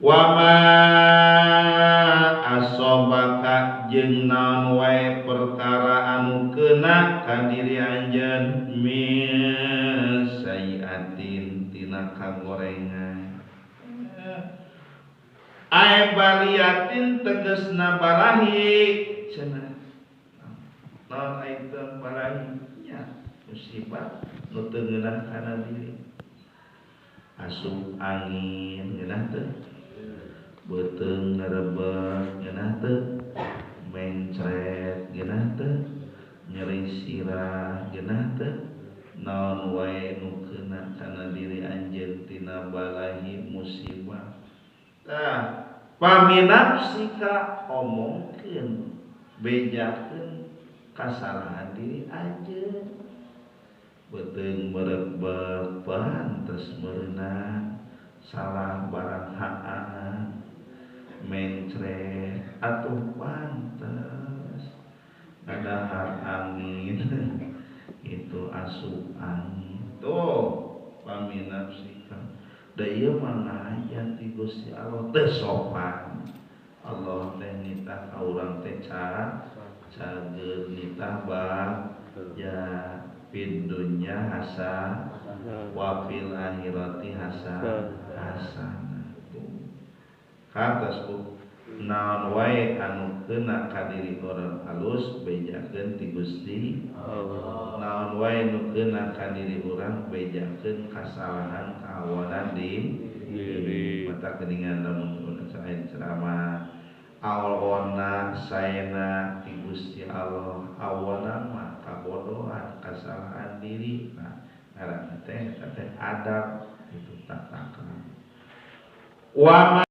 Wama asobaka jeung naon wae perkara anu kena ka diri anjeun min sayiatin tina kagorengan ae baliatin tegesna barahi cenah naon ai teu barahi nya musibah nu teu ngeunah kana diri asup angin ngeunah teu beuteung ngarebek ngeunah teu mencret ngeunah teu nyeri sirah ngeunah teu naon wae nu keuna kana diri anjeun tina balahi musibah tah paminafsika omongkeun bejakeun kasalahan diri anjeun beuteung merebek pantes meureunan salah barang haan mencret atuh pantes ngadahar angin itu asup angin tuh paminafsika da ieu mah ngaya ti Gusti Allah teu sopan Allah teh nitah ka urang teh cager nitah ya fid dunya hasanah wa fil akhirati hasanah katas bu naon wae anu kena ka diri urang alus bejakeun ti Gusti Allah naon wae nu kena ka diri urang bejakeun kasalahan kaawanan di diri mata keningan lamun saen ceramah awona saena ti Gusti Allah awona mah kabodohan kasalahan diri nah ngaranna teh eta teh adab itu tata krama wa